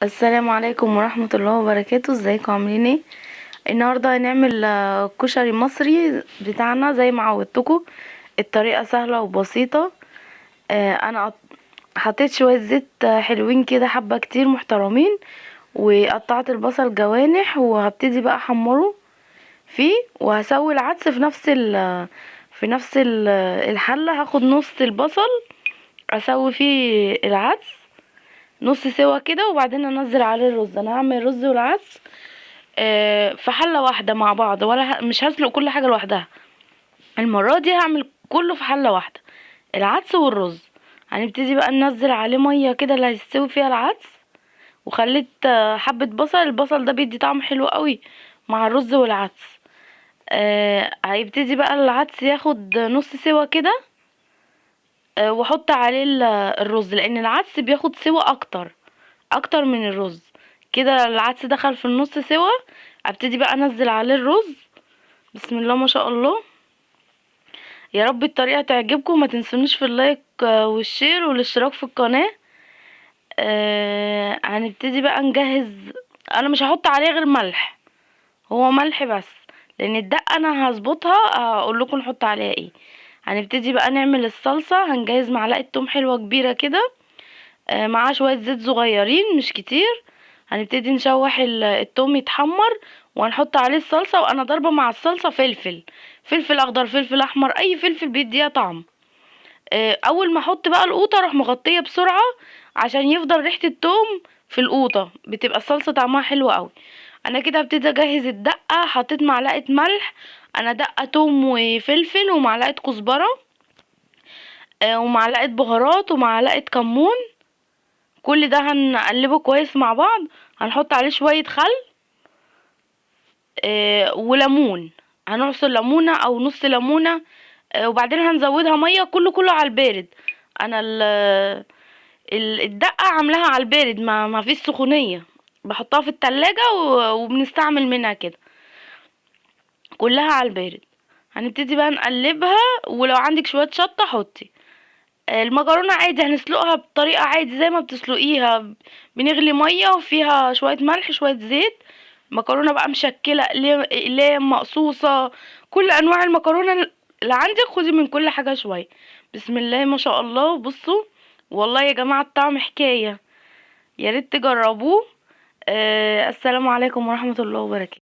السلام عليكم ورحمة الله وبركاته. ازيكم عاملين ايه؟ النهاردة هنعمل كشري مصري بتاعنا زي ما عودتكم. الطريقة سهلة وبسيطة. انا حطيت شوية زيت حلوين كده، حبة كتير محترمين، وقطعت البصل جوانح، وهبتدي بقى احمره فيه، وهسوي العدس في نفس الحلة. هاخد نص البصل اسوي فيه العدس نص سوا كده، وبعدين انزل عليه الرز. انا هعمل الرز والعدس في حلة واحدة مع بعض، ولا مش هسلق كل حاجة لوحدها. المرة دي هعمل كله في حلة واحدة، العدس والرز. هنبتدي بقى ننزل عليه مية كده اللي هيستوي فيها العدس، وخليت حبة بصل. البصل ده بيدي طعم حلو قوي مع الرز والعدس. هيبتدي بقى العدس ياخد نص سوا كده، واحط عليه الرز، لان العدس بياخد سوا اكتر من الرز. كده العدس دخل في النص سوا، ابتدي بقى انزل عليه الرز. بسم الله ما شاء الله. يا رب الطريقة تعجبكم. ما تنسونيش في ال like وال share والاشتراك في القناة. هنبتدي بقى نجهز. انا مش هحط عليه غير ملح، هو ملح بس، لان الدقة انا هظبطها هقول لكم نحط عليها ايه. هنبتدي بقى نعمل الصلصه. هنجهز معلقه توم حلوة كبيرة كده، معاه شوية زيت صغيرين مش كتير. هنبتدي نشوح التوم يتحمر، وهنحط عليه الصلصه. وانا ضاربه مع الصلصه فلفل، فلفل اخضر، فلفل احمر، اي فلفل بيديها طعم. اول ما احط بقى القوطه اروح مغطيه بسرعة عشان يفضل ريحه التوم في القوطه، بتبقى الصلصه طعمها حلو قوي. انا كده هبتدي اجهز الدقة. حطيت معلقه ملح، انا دقه توم وفلفل، ومعلقة كزبره، ومعلقة بهارات، ومعلقة كمون. كل ده هنقلبه كويس مع بعض. هنحط عليه شوية خل، وليمون، هنعصر ليمونه او نص ليمونه، وبعدين هنزودها مية. كله على البارد. انا الدقة عاملاها على البارد، ما فيش سخونيه، بحطها في التلاجة وبنستعمل منها كده، كلها على البارد. هنبتدي بقى نقلبها، ولو عندك شوية شطه حطي. المكرونه عادي هنسلقها بطريقة عادي زي ما بتسلقيها، بنغلي مية وفيها شوية ملح شوية زيت. مكرونه بقى مشكلة، اقلام مقصوصة، كل انواع المكرونه اللي عندك، خدي من كل حاجة شوية. بسم الله ما شاء الله. بصوا والله يا جماعة الطعم حكاية، يا ريت تجربوه. السلام عليكم ورحمة الله وبركاته.